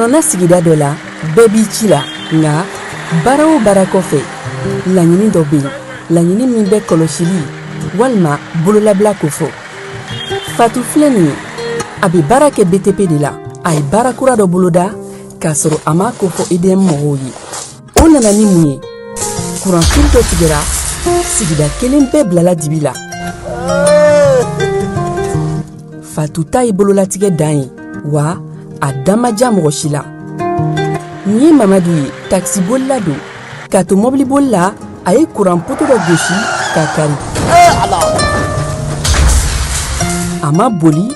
Jamana sigida dɔ la, bɛɛ b'i ci la, nka baara o baara kɔfɛ, laɲini dɔ bɛ yen, laɲini min bɛ kɔlɔsili walima bololabila kofɔ. Fatu filɛ nin ye, a bɛ baara kɛ BTP de la. A ye baara kura dɔ boloda k'a sɔrɔ a m'a kofɔ EDM mɔgɔw ye. O nana ni mun ye? Kuranfili dɔ tigɛra, sigida kelen bɛɛ bilala dibi la. Fatu ta ye bololatigɛ dan ye, wa a da ma diya mɔgɔ si la. Nin ye Mamadu ye, takisibolila don. K'a to mɔbiliboli la, a ye kuran poto dɔ gosi k'a kari. A ma boli,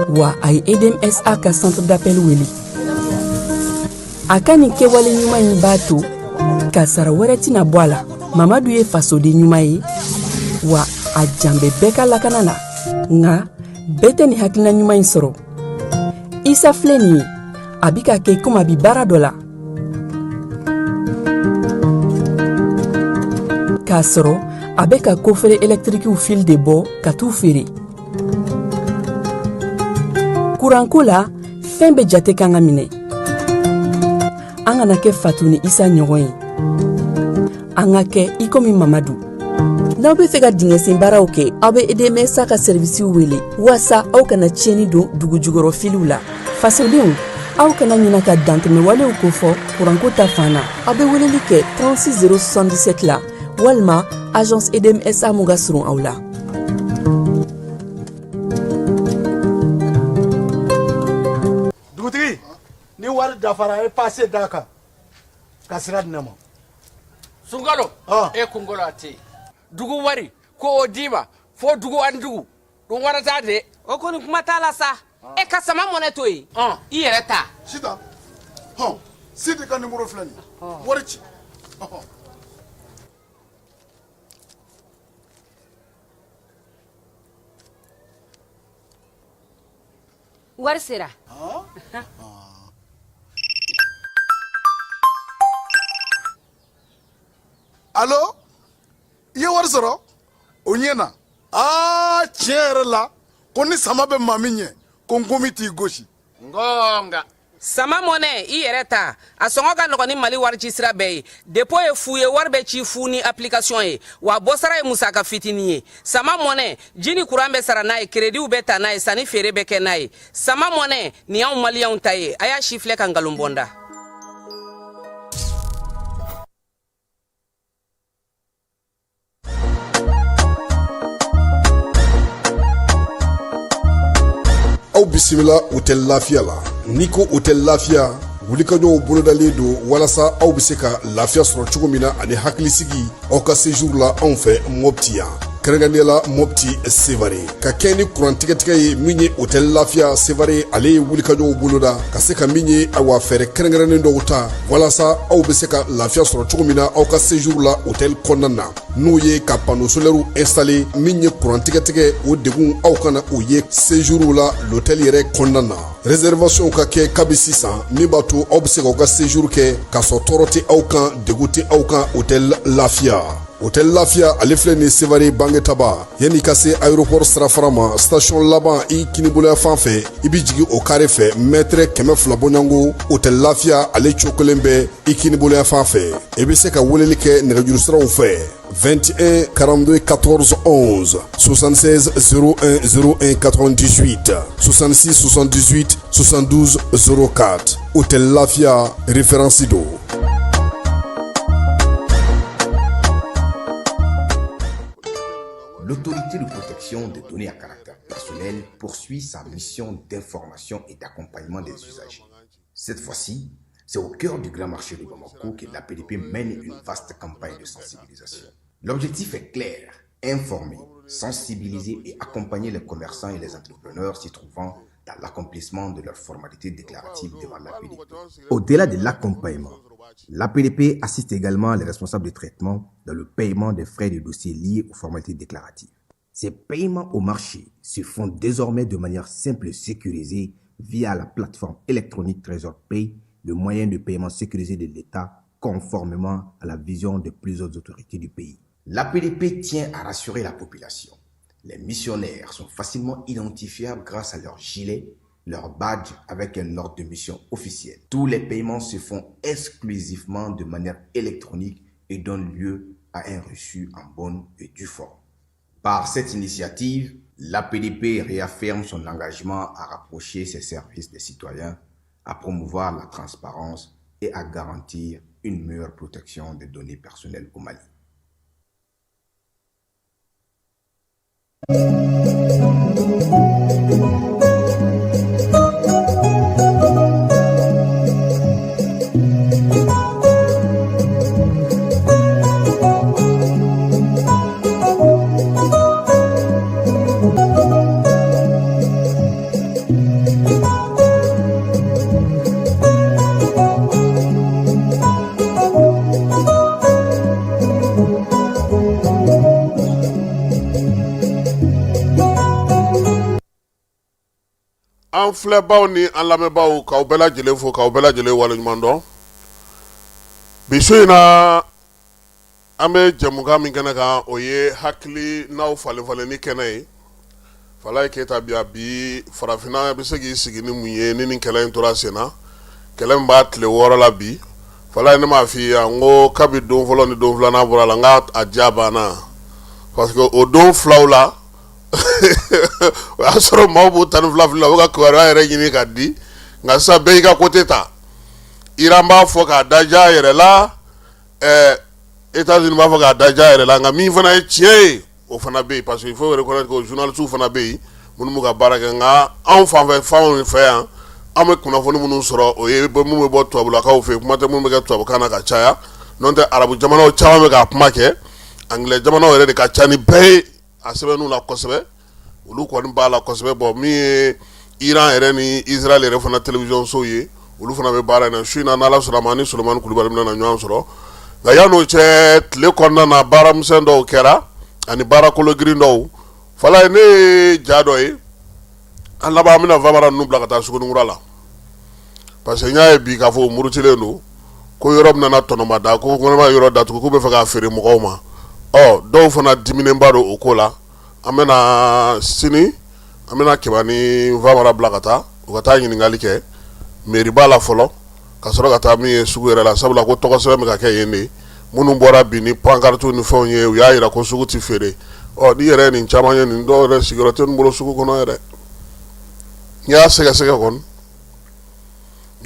wa a ye EDMSA ka centre d'appel wele. A ka nin kɛwale ɲuman in b'a to kasara wɛrɛ tɛna bɔ a la. Mamadu ye fasoden ɲuman ye, wa a jan bɛ bɛɛ ka lakana la. Nka bɛɛ tɛ nin hakilina ɲuman in sɔrɔ. Isa filɛ nin ye, a bi ka kɛ komi a bi baara dɔ la, k'a sɔrɔ a bɛ ka kofere ɛlɛtirikiw fil de bɔ ka t'u feere. Kuranko la, fɛn bɛɛ jate kan ka minɛ. An kana kɛ Fatu ni Isa ɲɔgɔn ye, an ka kɛ i komi Mamadu. N'aw bɛ fɛ ka dingɛsen baaraw kɛ, aw bɛ EDMSA ka sɛrivisiw wele waasa aw kana tiɲɛni don dugu jukɔrɔ filiw la. Fasodenw, aw kana ɲina ka dantɛmɛwalew kofɔ kuranko ta fan na. Aw bɛ weleli kɛ 36 077 la walima agence EDMSA mun ka surun aw la. Dugutigi, ni wari dafara, a ye pase d'a kan ka sira di ne ma. Sunkalo e kunkolo a tɛ yen. Dugu wari ko o d'i ma fo dugu ani dugu dun wara t'a de. O kɔni, kuma t'a la sa. E ka sama mɔnɛ to yen, i yɛrɛ ta. Sitan, hɔn, Sidi ka nimoro filɛ nin ye, wari ci. Ɔhɔn. Wari sera. Alo, i ye wari sɔrɔ, o ɲɛna. Aa, tiɲɛ yɛrɛ la, ko ni sama bɛ maa min ɲɛ, ko nkomi t'i gosi. Ngonga. Sama mɔnɛ, i yɛrɛ ta, a sɔngɔ ka nɔgɔn ni Mali wari ci sira bɛɛ ye. Dépôt ye fu ye, wari bɛ ci fu ni application ye, wa bɔsara ye musaka fitinin ye. Sama mɔnɛ, ji ni kuran bɛ sara n'a ye, créditw bɛ ta n'a ye, sanni feere bɛ kɛ n'a ye. Sama mɔnɛ nin y'anw maliyɛnw ta ye. A y'a si filɛ ka nkalon bɔnda. Aw bisimila Hôtel Lafiya la. N'i ko Hôtel Lafiya, wulikajɔw bolodalen don walasa aw bɛ se ka lafiya sɔrɔ cogo min na ani hakilisigi aw ka séjour la anw fɛ Mopti yan, kɛrɛnkɛrɛnnenya la Mopti Sevare. Ka kɛ ni kuran tigɛtigɛ ye, min ye Hôtel Lafiya Sevare, ale ye wulikajɔw boloda ka se ka min ye, awa, fɛɛrɛ kɛrɛnkɛrɛnnen dɔw ta walasa aw bɛ se ka lafiya sɔrɔ cogo min na aw ka séjour la hôtel kɔnɔna na, n'o ye ka panneau solaire installé. Min ye kuran tigɛtigɛ, o degun aw kana o ye séjour la l'hôtel yɛrɛ kɔnɔna na. Réservation ka kɛ kabi sisan, min b'a to aw bɛ se k'aw ka séjour kɛ k'a sɔrɔ tɔɔrɔ tɛ aw kan, degun tɛ aw kan. Hôtel Lafiya, Hôtel Lafiya, ale filɛ nin Sevare Bangetaba, yanni ka se aéroport sirafara ma, station laban, i kiniboloya fan fɛ, i bɛ jigin o carré fɛ, mètre 200 bɔɲɔgɔnko, Hôtel Lafiya ale cokolen bɛ i kiniboloya fan fɛ. I bɛ se ka weleli kɛ nɛgɛjuru siraw fɛ: 21 42 14 11, 76 01 01 98, 66 78 72 04. Hôtel Lafia, référence don. L'autorité de protection des données à caractère personnel poursuit sa mission d'information et d'accompagnement des usagers. Cette fois-ci, c'est au cœur du grand marché de Bamako que l'APDP mène une vaste campagne de sensibilisation. L'objectif est clair, informer, sensibiliser et accompagner les commerçants et les entrepreneurs s'y trouvant dans l'accomplissement de leurs formalités déclaratives devant l'APDP. Au-delà de l'accompagnement, l'APDP assiste également les responsables de traitement dans le paiement des frais de dossier liés aux formalités déclaratives. Ces paiements au marché se font désormais de manière simple et sécurisée via la plateforme électronique Trésor Pay, le moyen de paiement sécurisé de l'État conformément à la vision de plusieurs autorités du pays. L'APDP tient à rassurer la population. Les missionnaires sont facilement identifiables grâce à leur gilet. leur badge avec un ordre de mission officiel. Tous les paiements se font exclusivement de manière électronique et donnent lieu à un reçu en bonne et due forme. Par cette initiative, l'APDP réaffirme son engagement à rapprocher ses services des citoyens, à promouvoir la transparence et à garantir une meilleure protection des données personnelles au Mali. An filɛbaw ni an lamɛnbaaw, k'aw bɛɛ lajɛlen fo, k'aw bɛɛ lajɛlen waleɲuman dɔn. Bi su in na, an bɛ jɛmukan min kɛnɛ kan, o ye hakilinaw falenfalenni kɛnɛ ye. Falaye Keyita bi yan. Bi, farafinna bɛ se k'i sigi ni mun ye ni nin kɛlɛ in tora sen na? Kɛlɛ min b'a tile 6 la bi, Falaye, ne m'a f'i ye yan ko kabi don fɔlɔ ni don filanan bɔra a la, n k'a diya banna, parce que o don filaw la, o y'a sɔrɔ maaw b'u 12 fili la, u bɛ ka kibaruya yɛrɛ ɲini ka di. Nka sisan, bɛɛ y'i ka côté ta. Iran b'a fɔ k'a da diya a yɛrɛ la, États-Unis b'a fɔ k'a da diya a yɛrɛ la, nka min fana ye tiɲɛ ye, o fana bɛ yen, parce que il faut reconnaître que journalistes fana bɛ yen minnu b'u ka baara kɛ. Nka anw fanfɛ fanw fɛ yan, an bɛ kunnafoni minnu sɔrɔ, o ye minnu bɛ bɔ tubabulakaw fɛ yen, kuma tɛ minnu bɛ kɛ tubabukan na ka caya. N'o tɛ, arabu jamanaw caman bɛ k'a kuma kɛ, anglais jamanaw yɛrɛ de ka ca ni bɛɛ ye a sɛbɛnniw la kosɛbɛ, olu kɔni b'a la kosɛbɛ. Bon, min ye Iran yɛrɛ ni Israël yɛrɛ fana télévision sow ye, olu fana bɛ baara in na. Su in na, n'Ala sɔnna ma, ni Solomani Kulubali bɛna na ɲɔgɔn sɔrɔ. Nka yan'o cɛ, tile kɔnɔna na, baaramisɛn dɔw kɛra ani baara kologirin dɔw. Falaye, ne ye ja dɔ ye. An laban, an bɛna Vamara ninnu bila ka taa Suguninkura la, parce que n y'a ye bi k'a fɔ o murutilen don ko yɔrɔ min nana tɔnɔmada, ko gouvernement yɔrɔ datugu, k'u bɛ fɛ k'a feere mɔgɔw ma. Ɔ, dɔw fana diminenba don o ko la. An bɛna sini, an bɛna Keba ni Vamara bila ka taa, u ka taa ɲininkali kɛ mairie la fɔlɔ, ka sɔrɔ ka taa min ye sugu yɛrɛ la, sabula ko tɔgɔ sɛbɛn bɛ ka kɛ yen de. Minnu bɔra bi ni pancarte ni fɛnw ye, u y'a jira ko sugu tɛ feere. Ɔ, n'i yɛrɛ ye nin caman ye, nin dɔw yɛrɛ sigiyɔrɔ tɛ bolo sugu kɔnɔ yɛrɛ. N'i y'a sɛgɛsɛgɛ kɔni,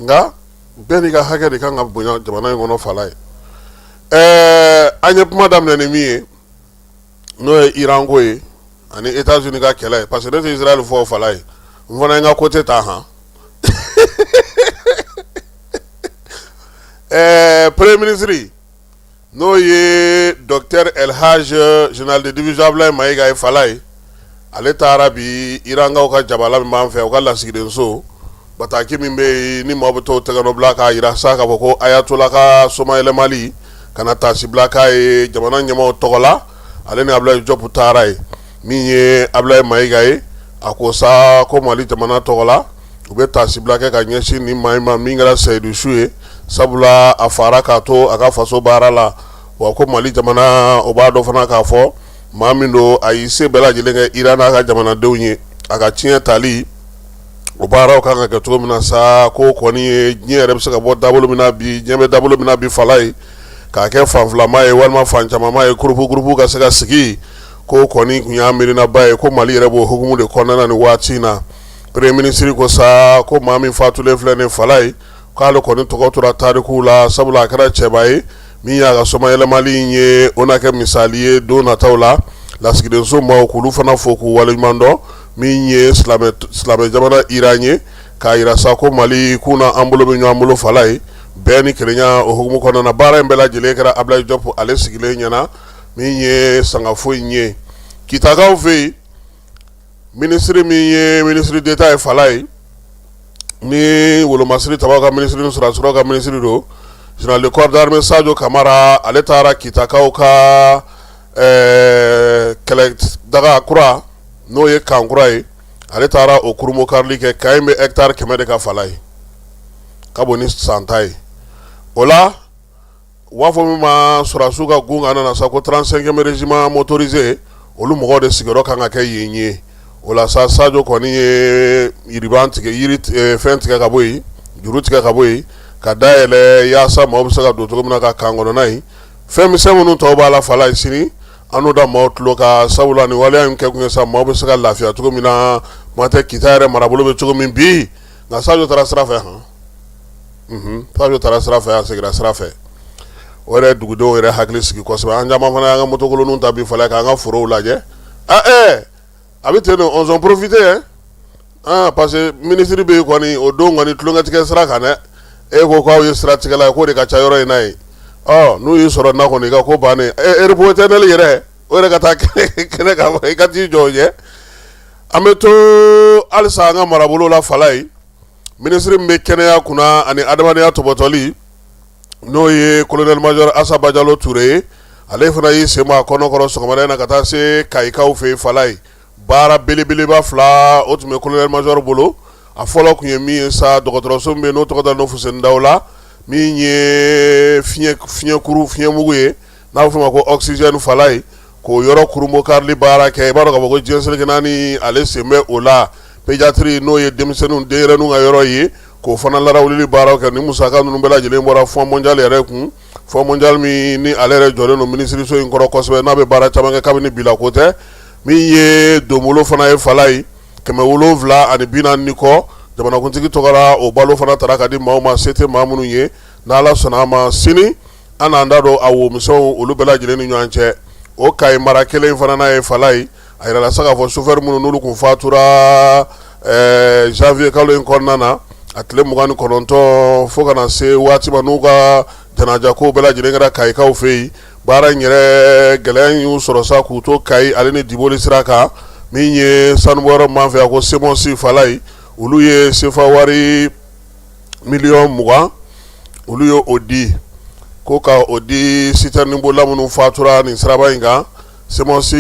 nka bɛɛ n'i ka hakɛ de kan ka bonya jamana in kɔnɔ. Falaye, ɛɛ an ye kuma daminɛ ni min ye, n'o ye Iran ko ye ani États-Unis ka kɛlɛ ye, parce que ne tɛ Israël fɔ. Falaye, n fana ye n ka côté ta han. Premier ministre, n'o ye docteur El Hadj général de division Abdoulaye Maïga ye, Falaye, ale taara bi Irankaw ka jabala min b'an fɛ, u ka lasigidenso bataki min bɛ yen ni maaw bɛ t'o tɛgɛnɔ bila k'a jira sa k'a fɔ ko Ayatollah ka somayɛlɛmali ka na taasibila k'a ye jamana ɲɛmaaw tɔgɔ la, ale ni Abdoulaye Diop taara yen. Min ye Abdoulaye Maïga ye, a ko sa ko Mali jamana tɔgɔ la, u bɛ taasibila kɛ ka ɲɛsin nin maa in ma min kɛra seyidu su ye, sabula a fara k'a to a ka faso baara la. Wa ko Mali jamana, o b'a dɔn fana k'a fɔ maa min don, a y'i se bɛɛ lajɛlen kɛ Iran n'a ka jamanadenw ye. A ka tiɲɛ tali o baaraw kan ka kɛ cogo min na sa, ko kɔni ye diɲɛ yɛrɛ bɛ se ka bɔ dabolo min na bi, diɲɛ bɛ dabolo min na bi, Falaye, k'a kɛ fan filama ye walima fan camanma ye, groupe groupe ka se ka sigi, ko kɔni tun y'a miirinaba ye. Ko Mali yɛrɛ b'o hukumu de kɔnɔna na nin waati in na. Premier ministre ko sa ko maa min fatulen filɛ nin, Falaye, k'ale kɔni tɔgɔ tora tarikuw la, sabula a kɛra cɛba ye min y'a ka somayɛlɛmali in ye, o na kɛ misali ye don nataw la. Lasigidenso maaw k'olu fana fo k'u waleɲuman dɔn. Min ye silamɛ jamana Iran ye, k'a jira sa ko Mali k'u na an bolo bɛ ɲɔgɔn bolo, Falaye, bɛn ni kelenya o hukumu kɔnɔna na. Baara in bɛɛ lajɛlen kɛra Abdoulaye Diop ale sigilen ɲɛna. Min ye sangafo in ye Kitakaw fɛ yen, minisiri min ye ministre d'État ye, Falaye, ni wolomasiri tabaw ka minisiri ni sɔrɔdasiw ka minisiri don, général de corps d'armée Sadio Kamara, ale taara Kitakaw ka kɛlɛ daga kura, n'o ye camp kura ye, ale taara o kurunbonkarili kɛ. Camp in bɛ hectare 100 de ka, Falaye, ka bon ni san ta ye. O la, u b'a fɔ min ma sɔrɔdasiw ka gun kan nana sa ko 35e régiment motorisé, olu mɔgɔw de sigiyɔrɔ kan ka kɛ yen ye. O la sa Sajo kɔni ye yiriban tigɛ yiri fɛn tigɛ ka bɔ yen, juru tigɛ ka bɔ yen, ka dayɛlɛ yaasa maaw bɛ se ka don cogo min na ka kan kɔnɔna in fɛn misɛn minnu tɔw b'a la Falaye sini an n'o da maaw tulo kan, sabula ni waleya in kɛ kun ye sa maaw bɛ se ka lafiya cogo min na, kuma tɛ Kita yɛrɛ marabolo bɛ cogo min bi. Nka Sajo taara sira fɛ hɔn, Sajo taara sira fɛ, a seginna sira fɛ. O yɛrɛ dugudenw yɛrɛ hakili sigi kosɛbɛ. An caman fana y'an ka motokolonw ta bi Falaye k'an ka forow lajɛ. A bɛ ten, on en profite hein, parce que minisiri bɛ yen kɔni o don kɔni tulonkɛtigɛ sira kan dɛ. E ko k'aw ye siratigɛla ye, k'o de ka ca yɔrɔ in na yen. Ɔ n'u y'i sɔrɔ na kɔni, i ka ko bannen. Repos éternel yɛrɛ, o yɛrɛ ka taa kɛnɛ kan, i ka t'i jɔ o ɲɛ. An bɛ to halisa an ka marabolo la Falaye. Minisiri min bɛ kɛnɛya kunna ani adamadenya tɔbɔtɔli, n'o ye colonel major Asa Bajalo Ture ye, ale fana y'i sen bɔ a kɔnɔ kɔrɔ sɔgɔmada in na ka taa se Kayikaw fɛ yen Falaye. Baara belebeleba fila o tun bɛ colonel major bolo. A fɔlɔ tun ye min ye sa, dɔgɔtɔrɔso min bɛ yen n'o tɔgɔ dalen don Fuseni Daw la, min ye fiɲɛkuru fiɲɛmugu ye n'a bɛ f'o ma ko oxygène Falaye, k'o yɔrɔ kurunbonkarili baara kɛ. I b'a dɔn k'a fɔ ko diɲɛ seleke naani ale sen bɛ o la. Pédiatrie, n'o ye denmisɛnninw denyɛrɛninw ka yɔrɔ ye, k'o fana larawulili baaraw kɛ. Ni musaka ninnu bɛɛ lajɛlen bɔra Fonds mondial yɛrɛ kun, Fonds mondial min ni ale yɛrɛ jɔlen don minisiriso in kɔrɔ kosɛbɛ, n'a bɛ baara caman kɛ kabini bi la ko tɛ. Min ye donbolo fana ye Falaye, 740 ni kɔ, jamanakuntigi tɔgɔ la, o balo fana tara ka di maaw ma se tɛ maa minnu ye. N'Ala sɔnna a ma, sini an n'an da don a womisɛnw olu bɛɛ lajɛlen ni ɲɔgɔn cɛ. O Kayi mara kelen fana n'a ye Falaye, a yirala sa k'a fɔ chauffeur minnu n'olu kun fatura janvier kalo in kɔnɔna na, a tile 29 fo ka na se waati ma n'u ka janaja ko bɛɛ lajɛlen kɛra Kayikaw fɛ yen, baara in yɛrɛ gɛlɛya in y'u sɔrɔ sa k'u to Kayi ale ni Diboli sira kan. Min ye sanubɔyɔrɔ m'an fɛ yan ko CMOS Falaye, olu ye sefa wari miliyɔn 20, olu ye o di ko ka o di citerne bolila minnu fatura nin siraba in kan. CMOS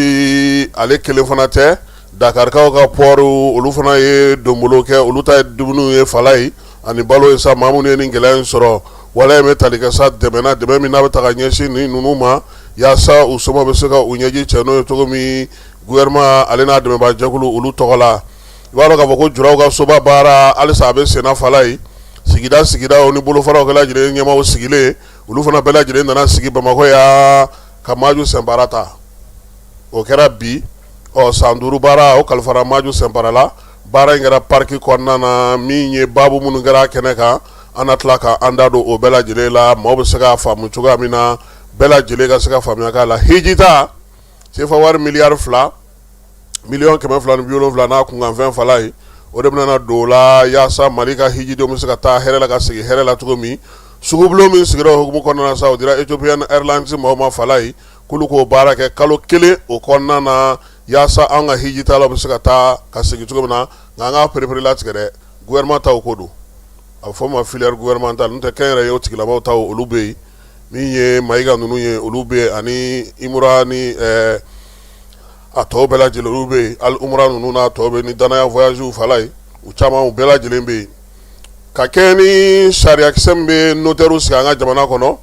ale kelen fana tɛ, Dakarikaw ka port, olu fana ye donbolo kɛ, olu ta ye dumuniw ye Falaye ani balo ye sa maa minnu ye nin gɛlɛya in sɔrɔ. Waleya in bɛ tali kɛ sa dɛmɛ na, dɛmɛ min n'a bɛ ta ka ɲɛsin nin ninnu ma yaasa u somɔgɔw bɛ se ka u ɲɛji cɛ n'o ye cogo min, gouvernement ale n'a dɛmɛbaajɛkulu olu tɔgɔ la. I b'a dɔn k'a fɔ ko juraw ka soba baara halisa a bɛ senna Falaye. Sigida sigidaw ni bolofaraw bɛɛ lajɛlen ɲɛmaaw sigilen, olu fana bɛɛ lajɛlen nana sigi Bamakɔ yan ka Maju Sɛnpara ta. O kɛra bi. Ɔ san 5 baara o kalifara Maju Sɛnpara la. Baara in kɛra parc kɔnɔna na. Min ye baabu minnu kɛra kɛnɛ kan, an na tila ka an da don o bɛɛ lajɛlen la, maaw bɛ se k'a faamu cogoya min na, bɛɛ lajɛlen ka se ka faamuya k'a la. Hijita sefa wari miliyari 2 miliyɔn 270 n'a kunkanfɛn Falaye, o de bɛna don o la yaasa Mali ka hijidenw bɛ se ka taa hɛrɛ la ka segin hɛrɛ la cogo min. Sugubulon min sigira o hukumu kɔnɔna na sa, o dira Ethiopian Airlines maaw ma Falaye, k'olu k'o baara kɛ kalo kelen o kɔnɔna na yaasa an ka hijitalaw bɛ se ka taa ka segin cogo min na. Nka an k'a pereperelatigɛ dɛ, gouvernement taw ko don, a bɛ fɔ o ma filière gouvernementale. N'o tɛ kɛnyɛrɛye o tigilamaw taw, olu bɛ yen. Min ye Mayiga ninnu ye, olu bɛ yen, ani Imura ni a tɔw bɛɛ lajɛlen, olu bɛ yen. Hali Umura ninnu n'a tɔw bɛ ni Danaya voyage Falaye, u caman, u bɛɛ lajɛlen bɛ yen. Ka kɛɲɛ ni sariyakisɛ min bɛ notɛriw sigi an ka jamana kɔnɔ,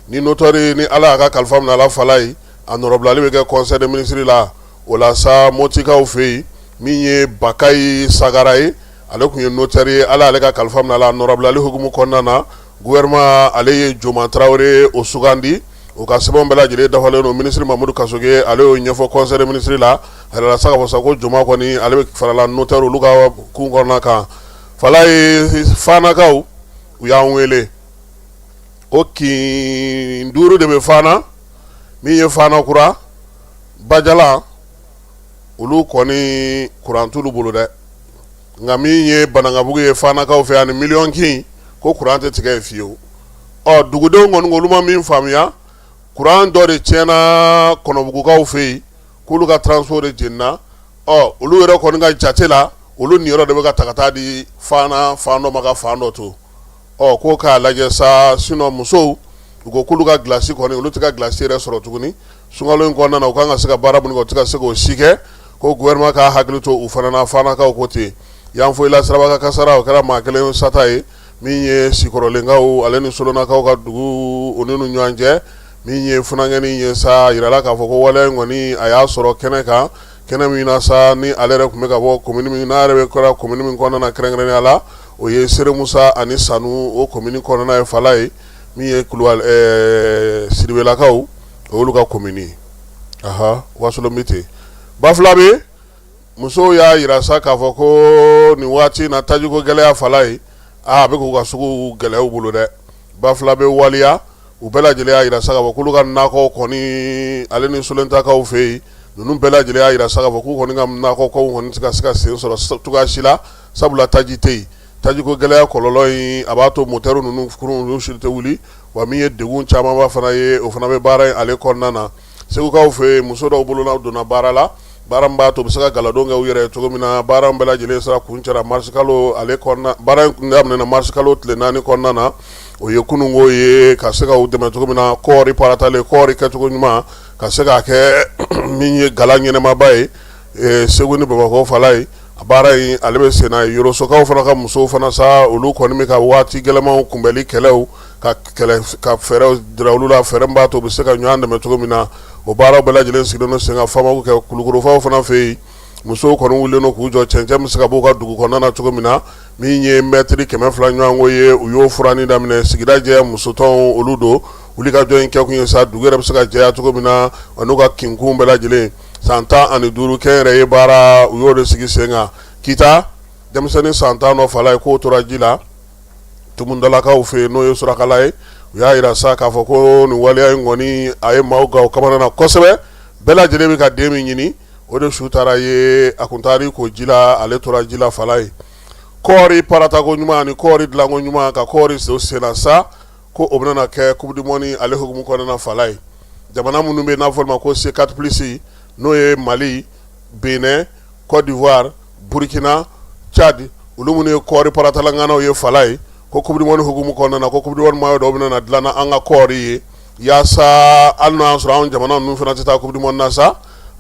ni notɛri ni Ala y'a ka kalifa minɛ a la Falaye, a nɔrɔbilali bɛ kɛ conseil des ministres la. O la sa, Motikaw fɛ yen, min ye Bakayi Sagara ye, ale tun ye notɛri ye, Ala y'ale ka kalifa minɛ a la. A nɔrɔbilali hukumu kɔnɔna na, gouvernement ale ye Joma Tarawele o sugandi. O ka sɛbɛnw bɛɛ lajɛlen dafalen don. Minisiri Mamudu Kasoge, ale y'o ɲɛfɔ conseil des ministres la. A yirala sa k'a fɔ sa ko Joma kɔni, ale bɛ farala notɛri olu ka kun kɔnɔna kan Falaye. Fanakaw, u y'an wele ko kin 5 de bɛ Fana. Min ye Fana kura, Bajalan, olu kɔni kuran t'olu bolo dɛ. Nka min ye Banankabugu ye Fanakaw fɛ ani Miliyɔn kin, ko kuran tɛ tigɛ yen fiyewu. Ɔ dugudenw kɔni, olu ma min faamuya, kuran dɔ de tiɲɛna Kɔnɔbugukaw fɛ yen, k'olu ka transfo de jenina. Ɔ olu yɛrɛ kɔni ka jate la, olu niyɔrɔ de bɛ ka ta ka taa di Fana fan dɔ ma ka fan dɔ to. Ɔ ko k'a lajɛ sa, sinon musow, u ko k'olu ka gilasi kɔni, olu tɛ ka gilasi yɛrɛ sɔrɔ tuguni sunkalo in kɔnɔna na. U kan ka se ka baara minnu kɛ, u tɛ ka se k'o si kɛ, ko gouvernement k'a hakili to u fana na. Fanakaw ko ten. Yanfolila siraba kan kasara, o kɛra maa kelen sata ye. Min ye Sikɔrɔlenkaw ale ni Solonnakaw ka dugu o ni ɲɔgɔn cɛ, min ye funankɛnin ye sa, a yirala k'a fɔ ko waleya in kɔni, a y'a sɔrɔ kɛnɛ kan. Kɛnɛ min na sa, ni ale yɛrɛ tun bɛ ka bɔ komini min n'a yɛrɛ bɛ kɛra komini min kɔnɔna na, kɛrɛnkɛrɛnnenya la, o ye Seremusa ani Sanu, o komini kɔnɔna ye fala ye. Min ye Kulubali Siribelakaw, o y'olu ka komini ye. Aha, Wasolon bɛ ten. Bafulabe musow y'a jira sa k'a fɔ ko nin waati in na, tajiko gɛlɛya fala ye, a bɛ k'u ka sugu gɛlɛya u bolo dɛ. Bafulabe waliya u bɛɛ lajɛlen y'a jira sa k'a fɔ k'olu ka nakɔ kɔni, ale ni Solentakaw fɛ yen ninnu bɛɛ lajɛlen y'a jira sa k'a fɔ k'u kɔni ka nakɔ kow kɔni tɛ ka se ka sen sɔrɔ cogoya si la, sabula taji tɛ yen. Tajiko gɛlɛya kɔlɔlɔ in, a b'a to motɛri ninnu kurun olu si tɛ wuli, wa min ye degun camanba fana ye, o fana bɛ baara in ale kɔnɔna na. Segukaw fɛ yen, muso dɔw bolona donna baara la, baara min b'a to u bɛ se ka galadon kɛ u yɛrɛ ye cogo min na. Baara in bɛɛ lajɛlen sera kuncɛra marisikalo ale kɔnɔna, baara in daminɛna marisikalo tile 4 kɔnɔna na, o ye kununko ye, ka se ka u dɛmɛ cogo min na kɔɔri paratalen, kɔɔri kɛcogo ɲuman, ka se k'a kɛ min ye gala ɲɛnamaba ye Segu ni Bamakɔ fala ye. A baara in ale bɛ sen na. Yorosokaw fana ka musow fana sa, olu kɔni bɛ ka waati gɛlɛnmanw kunbɛnli kɛlɛw ka kɛlɛ ka fɛɛrɛw jira olu la, fɛɛrɛ min b'a to u bɛ se ka ɲɔgɔn dɛmɛ cogo min na. O baaraw bɛɛ lajɛlen sigilen don sen kan. Faamaw kɛ Kulukorofaw fana fɛ yen, musow kɔni wulilen don k'u jɔ, cɛncɛn bɛ se ka b'u ka dugu kɔnɔna na cogo min na. Min ye mɛtiri 200 ɲɔgɔnko ye, u y'o furanni daminɛ. Sigida jɛya musotɔnw, olu don wulikajɔ in kɛkun ye sa, dugu yɛrɛ bɛ se ka jɛya cogo min na, n'u ka kinkun bɛɛ lajɛlen. San 15 kɛnyɛrɛye baara, u y'o de sigi sen kan. Kita denmisɛnnin san 10 dɔ fala ye, k'o tora ji la Tumudalakaw fɛ yen, n'o ye Surakala ye. U y'a jira sa k'a fɔ ko nin waleya in kɔni, a ye maaw gan kamana na kosɛbɛ. Bɛɛ lajɛlen bɛ ka den min ɲini, o de su taara ye, a kun taara ko ji la, ale tora ji la fala ye. Kɔɔri paratako ɲuman ani kɔɔri dilanko ɲuman, ka kɔɔri senna sa, ko o bɛna kɛ coupe du monde ale hukumu kɔnɔna fala ye. Jamana minnu bɛ n'a fɔ ma ko C4 plus, n'o ye Mali, Benin, Côte d'Ivoire, Burkina, Tchad, olu minnu ye kɔɔri paratalanganaw ye fala ye, ko coupe du monde hukumu kɔnɔna na, ko coupe du monde maillot dɔw bɛna dilan an ka kɔɔri ye, yaasa hali n'a y'a sɔrɔ anw jamana ninnu fana tɛ taa coupe du monde na sa,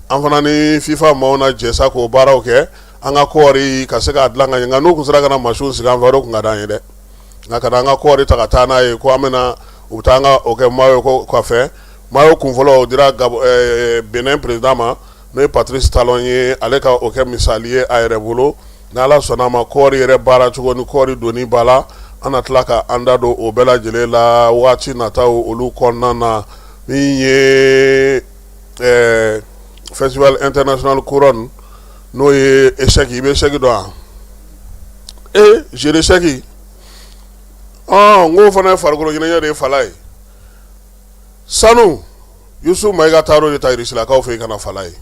an fana ni FIFA maaw na jɛ sa k'o baaraw kɛ, an ka kɔɔri ka se k'a dilan ka ɲɛ. Nka n'u tun sera ka na masiw sigi an fɛ, o de tun ka d'an ye dɛ. Nka ka na an ka kɔɔri ta ka taa n'a ye ko an bɛna u bɛ taa an ka o kɛ maillot ko kɔfɛ. Maillot kun fɔlɔ, o dira Benin président ma, n'o ye Patrice Talon ye, ale ka o kɛ misali ye a yɛrɛ bolo. N'Ala sɔnna a ma, kɔɔri yɛrɛ baara cogo ni kɔɔri donni ba la, an na tila ka an da don o bɛɛ lajɛlen la waati nataw olu kɔnɔna na. Min ye festival international couronne, n'o ye échec, i bɛ échec dɔn wa? Ee, jeu d'échec, n k'o fana ye farikolo ɲɛnajɛ de ye fala ye. Sanu Yusuf Mayiga taar'o de ta Irisilakaw fɛ yen ka na fala ye.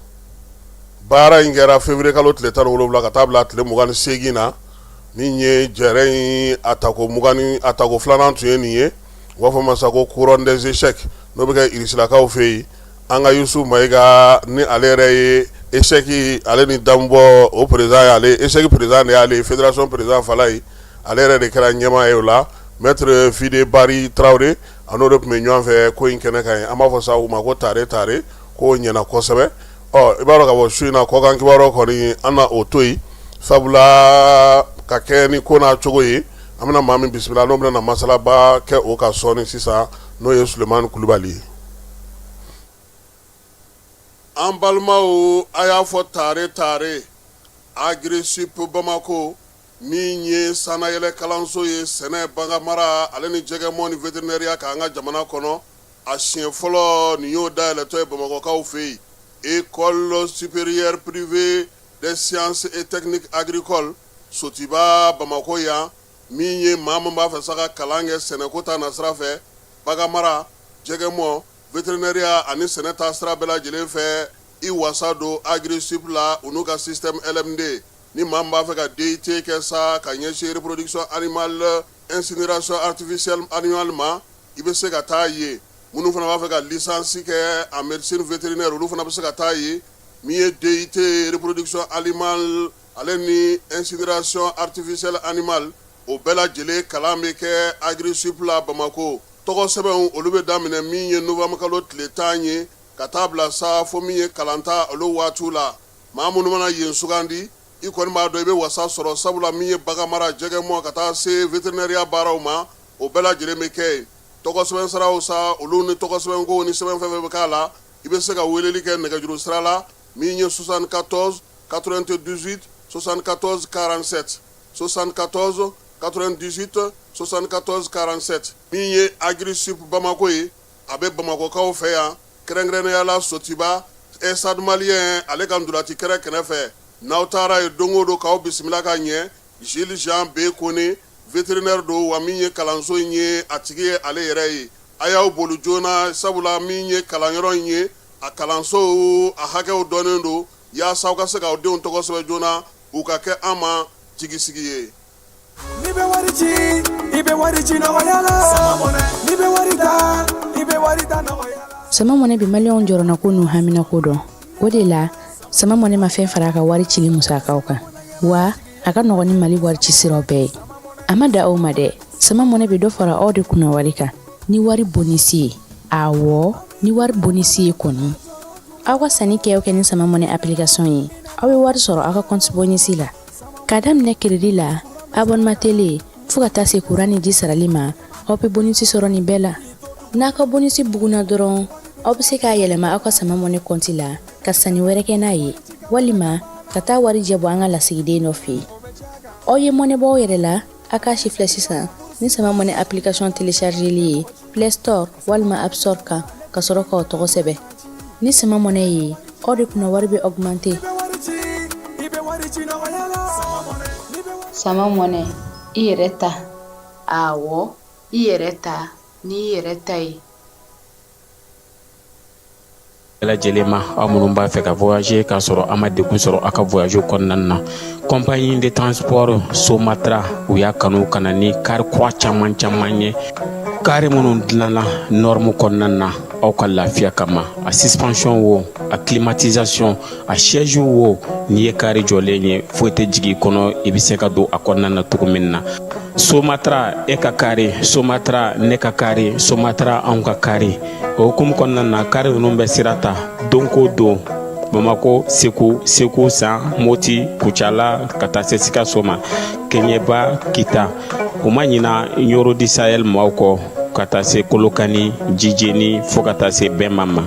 Baara in kɛra février kalo tile 17 ka taa bila tile 28 na. Min ye jɛrɛ in a tako mugan ni a tako filanan tun ye nin ye, u b'a fɔ ma sa ko couronne des échecs, n'o bɛ kɛ Irisilakaw fɛ yen. An ka Yusuf Mayiga, ni ale yɛrɛ ye échec ale ni damubɔ o président ye, ale échec président de y'ale ye, fédération président fala ye, ale yɛrɛ de kɛra ɲɛmaa ye o la. Maître Fide Bari Tarawele, a n'o de tun bɛ ɲɔgɔn fɛ ko in kɛnɛ kan yen. An b'a fɔ sa u ma ko tare tare, k'o ɲɛna kosɛbɛ. Ɔ, i b'a dɔn k'a fɔ su in na, kɔkan kibaruyaw kɔni, an na o to yen, sabula ka kɛ ni ko n'a cogo ye, an bɛna maa min bisimila, n'o bɛna masalaba kɛ o ka sɔɔni sisan, n'o ye Sulemani Kulubali ye. An balimaw, a y'a fɔ tare tare, Agrisip Bamako, min ye sannayɛlɛ kalanso ye sɛnɛ, baganmara ale ni jɛgɛmɔ ni vétérinaire kan an ka jamana kɔnɔ, a siɲɛ fɔlɔ nin y'o dayɛlɛtɔ ye Bamakɔkaw fɛ yen. École supérieure privée des sciences et techniques agricoles, Sotiba, Bamakɔ yan, min ye maa min b'a fɛ sa ka kalan kɛ sɛnɛko ta nasira fɛ, baganmara, jɛgɛmɔ, vétérinaire ani sɛnɛ ta sira bɛɛ lajɛlen fɛ, i wasa don Agrisip la, u n'u ka système LMD. Ni maa min b'a fɛ ka DUT kɛ sa ka ɲɛsin reproduction animale, insémination artificielle animale ma, i bɛ se ka taa yen. Minnu fana b'a fɛ ka licence kɛ en médecine vétérinaire, olu fana bɛ se ka taa yen. Min ye DUT reproduction animale ale ni insémination artificielle animale, o bɛɛ lajɛlen kalan bɛ kɛ Agrisip la Bamakɔ. Tɔgɔ sɛbɛnw, olu bɛ daminɛ min ye novembre kalo tile 10 ye, ka taa bila sa fo min ye kalanta olu waatiw la. Maa minnu mana yen sugandi, i kɔni b'a dɔn i bɛ wasa sɔrɔ, sabula min ye baganmara, jɛgɛmɔ, ka taa se vétérinaire baaraw ma, o bɛɛ lajɛlen bɛ kɛ yen. Tɔgɔ sɛbɛn siraw sa, olu ni tɔgɔ sɛbɛnko ni sɛbɛn fɛn fɛn bɛ k'a la, i bɛ se ka weleli kɛ nɛgɛjuru sira la. Min ye 74 98 74 47 74 98 74 47 Min ye Agrisub Bamako ye, a bɛ Bamakɔkaw fɛ yan, kɛrɛnkɛrɛnnenya la Sotiba Stade Malien ale ka ntolaci kɛnɛ kɛrɛfɛ. N'aw taara yen don o don k'aw bisimila ka ɲɛ. Jules Jean B Kone, vétérinaire don, wa min ye kalanso in ye, a tigi ye ale yɛrɛ ye. A y'aw boli joona, sabula min ye kalanyɔrɔ in ye, a kalansow a hakɛw dɔnnen don, yaasa aw ka se k'aw denw tɔgɔ sɛbɛn joona, u ka kɛ an ma jigisigi ye. N'i bɛ wari ci, i bɛ wari ci nɔgɔya la. N'i bɛ wari ta, i bɛ wari ta nɔgɔya la. Sama Money bɛ maliyɛnw jɔrɔnako n'u haminako dɔn. O de la, Sama Money ma fɛn fara a ka wari cili musakaw kan. Wa a ka nɔgɔn ni Mali wari ci siraw bɛɛ ye. A ma dan o ma dɛ, Sama Money bɛ dɔ fara aw de kunna wari kan ni wari bonisi ye. Awɔ, ni wari bonisi ye kɔni. Aw ka sanni kɛ o kɛ ni Sama Money application ye, aw bɛ wari sɔrɔ aw ka compte bonisi la. K'a daminɛ crédit la, abonnement télé fo ka taa se kuran ni ji sarali ma, aw bɛ bonisi sɔrɔ nin bɛɛ la. N'a ka bonisi bugunna dɔrɔn, aw bɛ se k'a yɛlɛma aw ka Sama Money compte la ka sanni wɛrɛ kɛ n'a ye, walima ka taa warijɛ bɔ an ka lasigiden dɔ fɛ yen. Aw ye mɔnɛ bɔ aw yɛrɛ la, a k'a sifilɛ sisan ni Sama Money application téléchargeli ye Play Store walima App Store kan ka sɔrɔ k'aw tɔgɔ sɛbɛn. Ni Sama Money ye, aw de kunna wari bɛ augmenter. Sama Money, i yɛrɛ ta. Awɔ, i yɛrɛ ta n'i yɛrɛ ta ye. Bɛɛ lajɛlen ma, aw minnu b'a fɛ ka voyager k'a sɔrɔ a ma degun sɔrɔ aw ka voyage kɔnɔna na, compagnie de transport Somatra, u y'a kanu ka na ni kari kura caman caman ye, kari minnu dilanna norme kɔnɔna na aw ka lafiya kama. A suspension wo, a climatisation, a siège wo, n'i ye kari jɔlen ye, foyi tɛ jigin i kɔnɔ, i bɛ se ka don a kɔnɔna na cogo min na. Somatra, e ka kari, Somatra, ne ka kari, Somatra, anw ka kari. O hukumu kɔnɔna na, kari ninnu bɛ sira ta don ko don Bamako, Segu, Segu San, Moti, Kucala, ka taa se Sikaso ma, Kɛɲɛba, Kita. U ma ɲina Ɲɔrɔ du Sahel maaw kɔ, ka taa se Kolokani, Jijeni, fo ka taa se Bɛnba ma.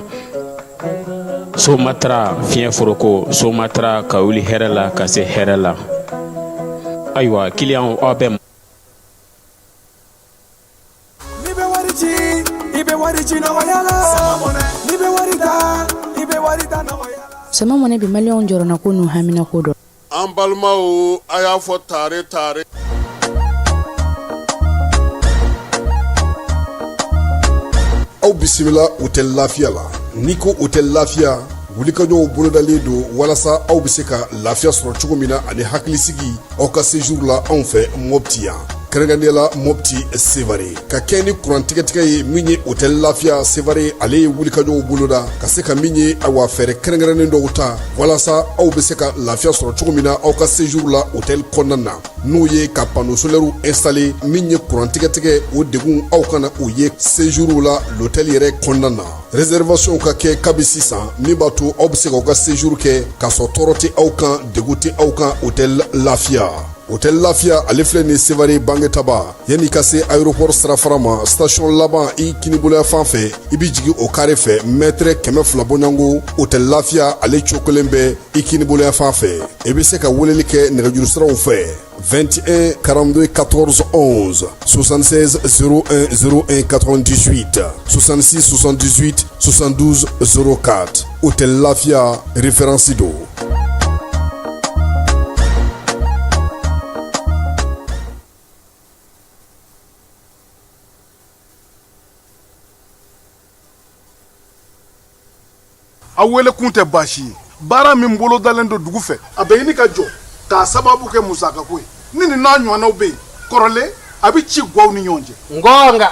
Somatra, fiɲɛ foroko, Somatra, ka wuli hɛrɛ la ka se hɛrɛ la. Ayiwa, kiliyanw, aw bɛ N'i bɛ wari ci, i bɛ wari ci nɔgɔya la. N'i bɛ wari ta, i bɛ wari ta nɔgɔya la. Sama Money bɛ maliyɛnw jɔrɔnako n'u haminako dɔn. An balimaw, a y'a fɔ tare tare. Aw bisimila hôtel Lafiya la. N'i ko hôtel Lafiya, wulikajɔw bolodalen don walasa aw bɛ se ka lafiya sɔrɔ cogo min na ani hakilisigi aw ka séjour la anw fɛ Mopti yan, kɛrɛnkɛrɛnnenya la Mopti Sevare. Ka kɛ ni kuran tigɛtigɛ ye, min ye hôtel Lafiya Sevare, ale ye wulikajɔw boloda ka se ka min ye, awa, fɛɛrɛ kɛrɛnkɛrɛnnen dɔw ta walasa aw bɛ se ka lafiya sɔrɔ cogo min na aw ka séjour la hôtel kɔnɔna na, n'o ye ka panneau solaire installer. Min ye kuran tigɛtigɛ, o degun aw kana o ye séjour la l'hôtel yɛrɛ kɔnɔna na. Réservation ka kɛ kabi sisan, min b'a to aw bɛ se k'aw ka séjour kɛ k'a sɔrɔ tɔɔrɔ tɛ aw kan, degun tɛ aw kan. Hôtel Lafiya, hôtel Lafiya, ale filɛ nin Sevare Bangetaba, yanni ka se aéroport sirafara ma, station laban i kiniboloya fan fɛ, i bɛ jigin o carré fɛ, mètre 200 bɔɲɔgɔnko, hôtel Lafiya ale cokolen bɛ i kiniboloya fan fɛ. I bɛ se ka weleli kɛ nɛgɛjuru siraw fɛ: 21 42 14 11, 76 01 01 98, 66 78 72 04. Hôtel Lafia, référence don. Aw wele kun tɛ baasi ye. Baara min bolodalen don dugu fɛ, a bɛ ɲini ka jɔ k'a sababu kɛ musakako ye. Ni nin n'a ɲɔgɔnnaw bɛ yen kɔrɔlen, a bɛ ci gwaw ni ɲɔgɔn cɛ. Ngɔnga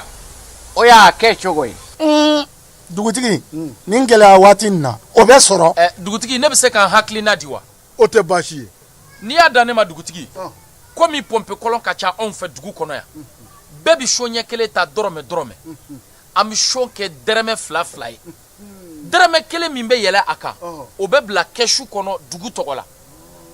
o y'a kɛ cogo ye. Dugutigi, nin gɛlɛya waati in na, o bɛ sɔrɔ. Dugutigi, ne bɛ se ka n hakilina di wa? O tɛ baasi ye. N'i y'a dan ne ma, dugutigi, komi pɔnpe kɔlɔn ka ca anw fɛ dugu kɔnɔ yan, bɛɛ bɛ so ɲɛ kelen ta dɔrɔmɛ dɔrɔmɛ. An bɛ so kɛ dɛrɛmɛ fila fila ye. Dɛrɛmɛ kelen min bɛ yɛlɛ a kan, o bɛ bila kɛsu kɔnɔ dugu tɔgɔ la.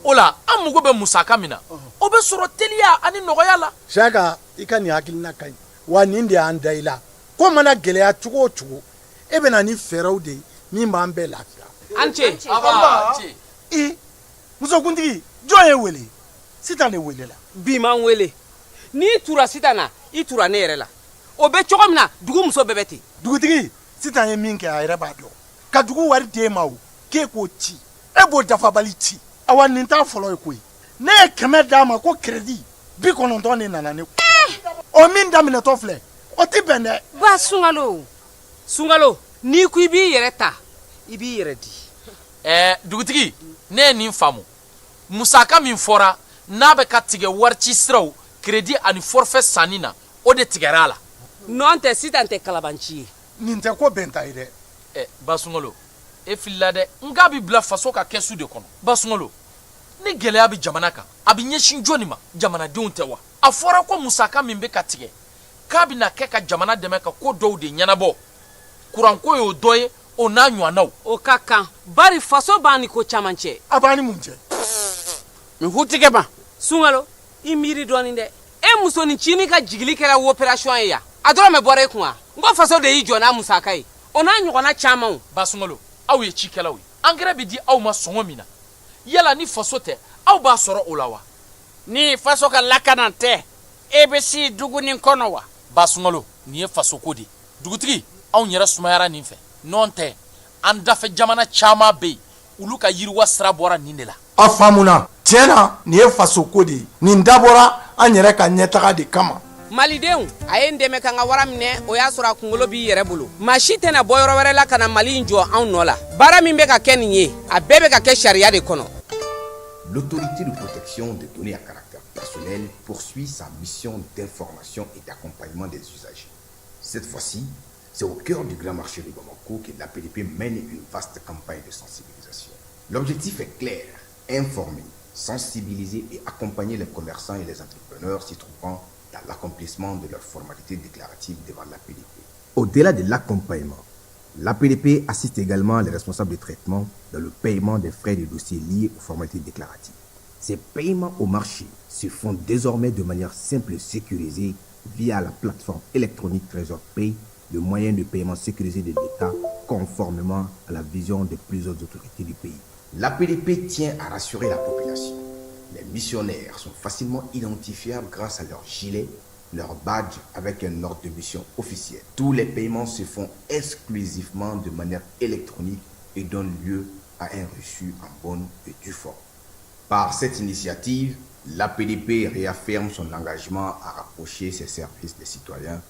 O la, an mago bɛ musaka min na, o bɛ sɔrɔ teliya ani nɔgɔya la. Siyaka, i ka nin hakilina ka ɲi wa. Nin de y'an da i la. Ko mana gɛlɛya cogo o cogo, e bɛ na ni fɛɛrɛw de ye min b'an bɛɛ lafiya. An ce. I musokuntigi, jɔn ye wele? Sitan de welela. Bi ma n wele. N'i tura Sitan na, i tura ne yɛrɛ la. O bɛ cogo min na, dugu muso bɛɛ bɛ ten. Dugutigi, Sitan ye min kɛ, a yɛrɛ b'a dɔn. Ka dugu wari d'e ma, o k'e k'o ci, e b'o dafabali ci. Awa, nin t'a fɔlɔ ye koyi. Ne ye 100 d'a ma ko crédit, 90 de nana ne kun. O min daminɛtɔ filɛ, o tɛ bɛn dɛ. Ba Sunkalo, Sunkalo, n'i ko i b'i yɛrɛ ta, i b'i yɛrɛ di. Ɛɛ dugutigi, ne ye nin faamu. Musaka min fɔra n'a bɛ ka tigɛ warici siraw, crédit ani forfait sanni na, o de tigɛra a la. Nɔn tɛ, Sitan tɛ kalabanci ye. Nin tɛ ko bɛnta ye dɛ. Ɛ ba Sunkalo, e filila dɛ. N k'a bɛ bila faso ka kɛsu de kɔnɔ. Ba Sunkalo, ni gɛlɛya bɛ jamana kan, a bɛ ɲɛsin jɔni ma? Jamanadenw tɛ wa? A fɔra ko musaka min bɛ ka tigɛ, k'a bɛna kɛ ka jamana dɛmɛ ka ko dɔw de ɲɛnabɔ. Kuranko y'o dɔ ye, o n'a ɲɔgɔnnaw. O ka kan, bari faso b'an ni ko caman cɛ. A b'an ni mun cɛ? N hutigɛ ma. Sunkalo, i miiri dɔɔnin dɛ. E musonin cinin ka jigili kɛra opération ye yan, a dɔrɔmɛ bɔra e kun wa? N ko faso de y'i jɔ n'a musaka ye, o n'a ɲɔgɔnna camanw. Ba Sunkalo, aw ye cikɛlaw ye. Angɛrɛ bɛ di aw ma sɔngɔ min na, yala ni faso tɛ, aw b'a sɔrɔ o la wa? Ni faso ka lakana tɛ, e bɛ si dugu nin kɔnɔ wa? Ba Sunkalo, nin ye fasoko de ye. Dugutigi, anw yɛrɛ sumayara nin fɛ. Nɔn tɛ, an dafɛ jamana caman bɛ yen, olu ka yiriwa sira bɔra nin de la. A faamuna. Tiɲɛ na, nin ye fasoko de ye. Nin dabɔra an yɛrɛ ka ɲɛtaga de kama. Malidenw, a ye n dɛmɛ ka n ka wara minɛ. O y'a sɔrɔ a kunkolo b'i yɛrɛ bolo. Maa si tɛna bɔ yɔrɔ wɛrɛ la ka na Mali in jɔ anw nɔ la. Baara min bɛ ka kɛ nin ye, a bɛɛ bɛ ka kɛ sariya de kɔnɔ. L'autorité de protection des données à caractère personnel poursuit sa mission d'information et d'accompagnement des usagers. Cette fois-ci, c'est au cœur du grand marché de Bamako que l'APDP mène une vaste campagne de sensibilisation. L'objectif est clair, informer, sensibiliser et accompagner les commerçants et les entrepreneurs s'y trouvant dans l'accomplissement de leurs formalités déclaratives devant l'APDP. Au-delà de l'accompagnement, l'APDP assiste également les responsables de traitement dans le paiement des frais de dossier liés aux formalités déclaratives. Ces paiements au marché se font désormais de manière simple et sécurisée via la plateforme électronique Trésor Pay, le moyen de paiement sécurisé de l'État conformément à la vision de plusieurs autorités du pays. L'APDP tient à rassurer la population. Les missionnaires sont facilement identifiables grâce à leur gilet, leur badge avec un ordre de mission officiel. Tous les paiements se font exclusivement de manière électronique et donnent lieu à un reçu en bonne et due forme. Par cette initiative, l'APDP réaffirme son engagement à rapprocher ses services des citoyens,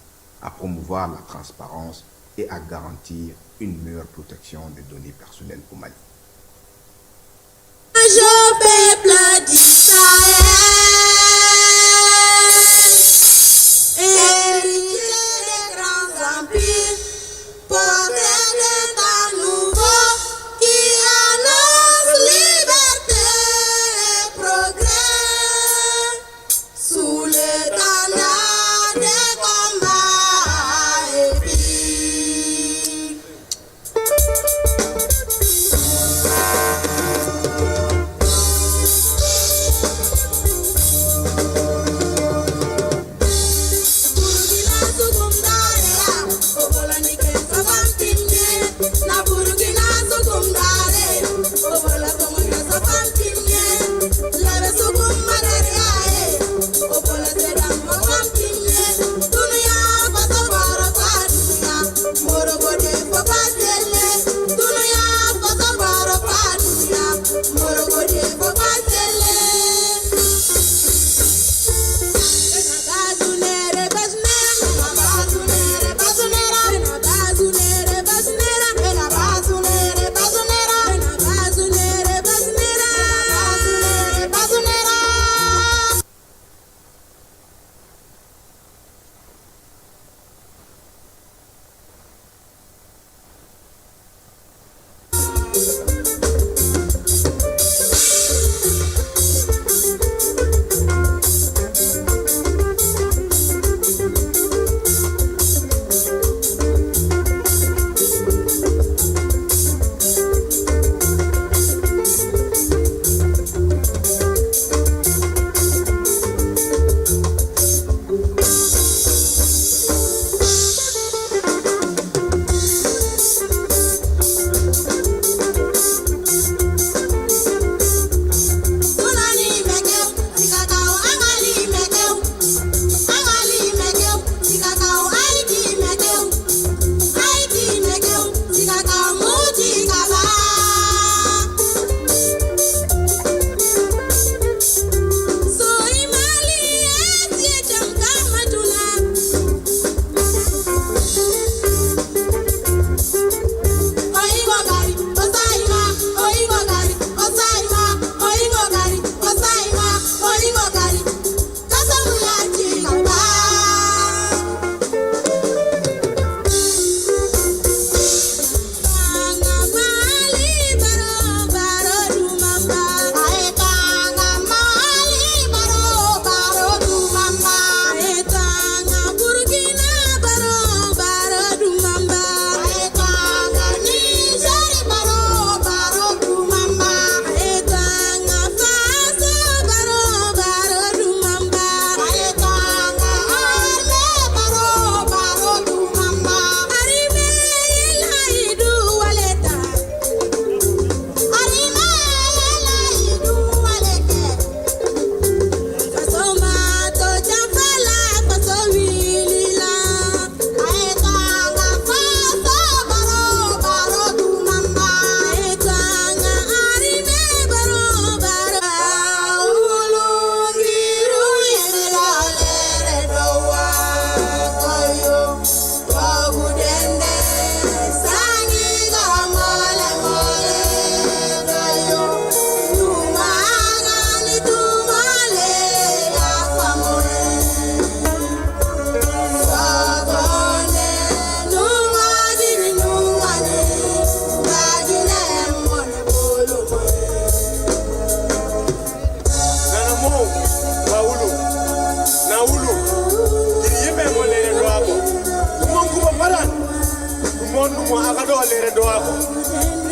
à promouvoir la transparence et à garantir une meilleure protection des données personnelles au Mali. Je peuple du Sahel, héritier des grands empires, porteur d'un temps nouveau qui annonce liberté et progrès sous l'étendard des combats épiques.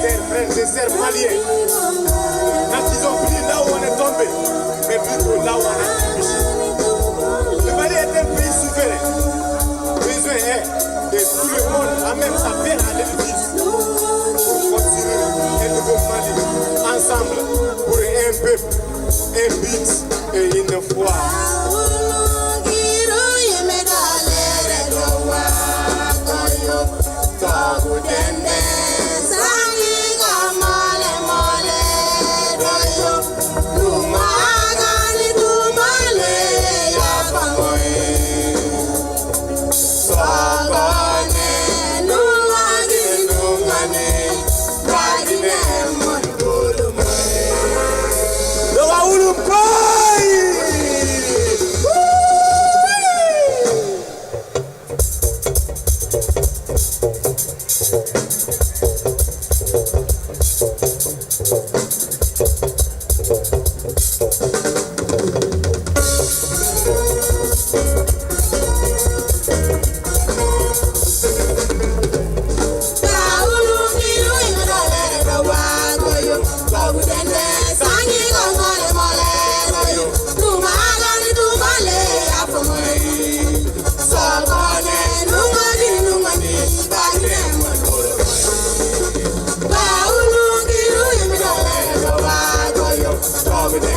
Chers frères et sœurs maliens, n'accusons plus là où on est tombé, mais plutôt là où on a trébuché. Le Mali est un pays souverain. Besoin est que tout le monde amène sa pierre à l'édifice pour construire un nouveau Mali ensemble pour un peuple, un but et une foi.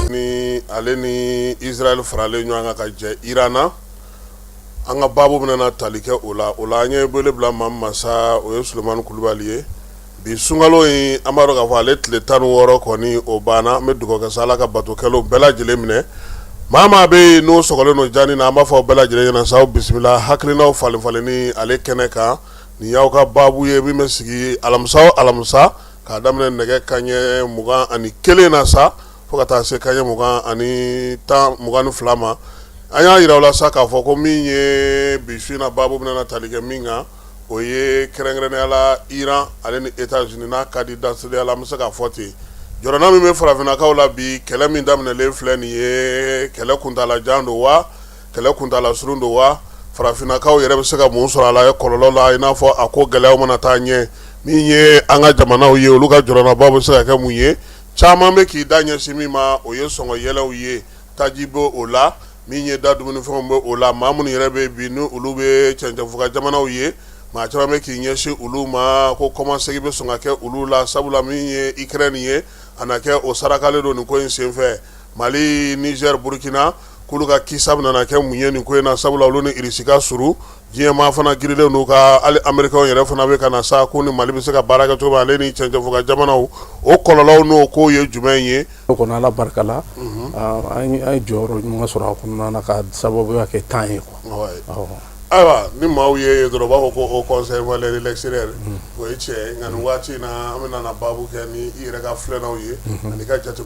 Ni ale ni Israël faralen ɲɔgɔn kan ka jɛ Iran na, an ka baabu bɛna na tali kɛ o la. O la, an ye wele bila maa min ma sa, o ye Sulemani Kulubali ye. Bi sunkalo in, an b'a dɔn k'a fɔ ale tile 16 kɔni, o banna. An bɛ dugawu kɛ sa, Ala ka bato kɛlenw bɛɛ lajɛlen minɛ. Maa maa bɛ yen n'o sɔgɔlen don jani na, an b'a fɔ bɛɛ lajɛlen ɲɛna sa, aw bisimila hakilinaw falen falenni ale kɛnɛ kan. Nin y'aw ka baabu ye min bɛ sigi alamisa o alamisa, k'a daminɛ nɛgɛ kanɲɛ 21 na sa, fo ka taa se kanɲɛ mugan ani tan 22 ma. An y'a jira aw la sa k'a fɔ ko min ye bi su in na baabu bɛna na tali kɛ min kan, o ye kɛrɛnkɛrɛnnenya la Iran ale ni États-Unis n'a ka di dasiriya la, an bɛ se k'a fɔ ten. Jɔrɔna min bɛ farafinnakaw la bi, kɛlɛ min daminɛlen filɛ nin ye, kɛlɛ kuntaalajan don wa, kɛlɛ kuntaala surun don wa? Farafinnakaw yɛrɛ bɛ se ka mun sɔrɔ a la kɔlɔlɔ la, i n'a fɔ a ko gɛlɛyaw mana taa ɲɛ? Min ye an ka jamanaw ye, olu ka jɔrɔnabaw bɛ se ka kɛ mun ye? Caman bɛ k'i da ɲɛsin min ma, o ye sɔngɔ yɛlɛw ye. Taji bɛ o la, min ye da dumunifɛnw bɛ o la. Maa minnu yɛrɛ bɛ bi ni olu bɛ cɛncɛnfuga jamanaw ye, maa caman bɛ k'i ɲɛsin olu ma ko kɔmasegin bɛ sɔn ka kɛ olu la, sabula min ye Ukraine ye, a na kɛ o sarakalen don nin ko in senfɛ. Mali, Niger, Burkina, k'olu ka kisa bɛna kɛ mun ye nin ko in na, sabula olu ni Irisi ka surun? Diɲɛmaa fana girilen don ka hali Américains yɛrɛ fana bɛ ka na sa ko ni Mali bɛ se ka baara kɛ cogo min, ale ni cɛncɛnfuga jamanaw, o kɔlɔlɔw n'o kow ye jumɛn ye? O kɔni, Ala barika la, an ye jɔyɔrɔ ɲuman sɔrɔ a kɔnɔna na ka sababuya kɛ temps ye quoi. Ayiwa, ni maaw ye dɔrɔn, u b'a fɔ ko Haut Conseil malien de l'extérieur, o ye tiɲɛ ye. Nka nin waati in na, an bɛna na baabu kɛ ni i yɛrɛ ka filɛnaw ye ani ka jate.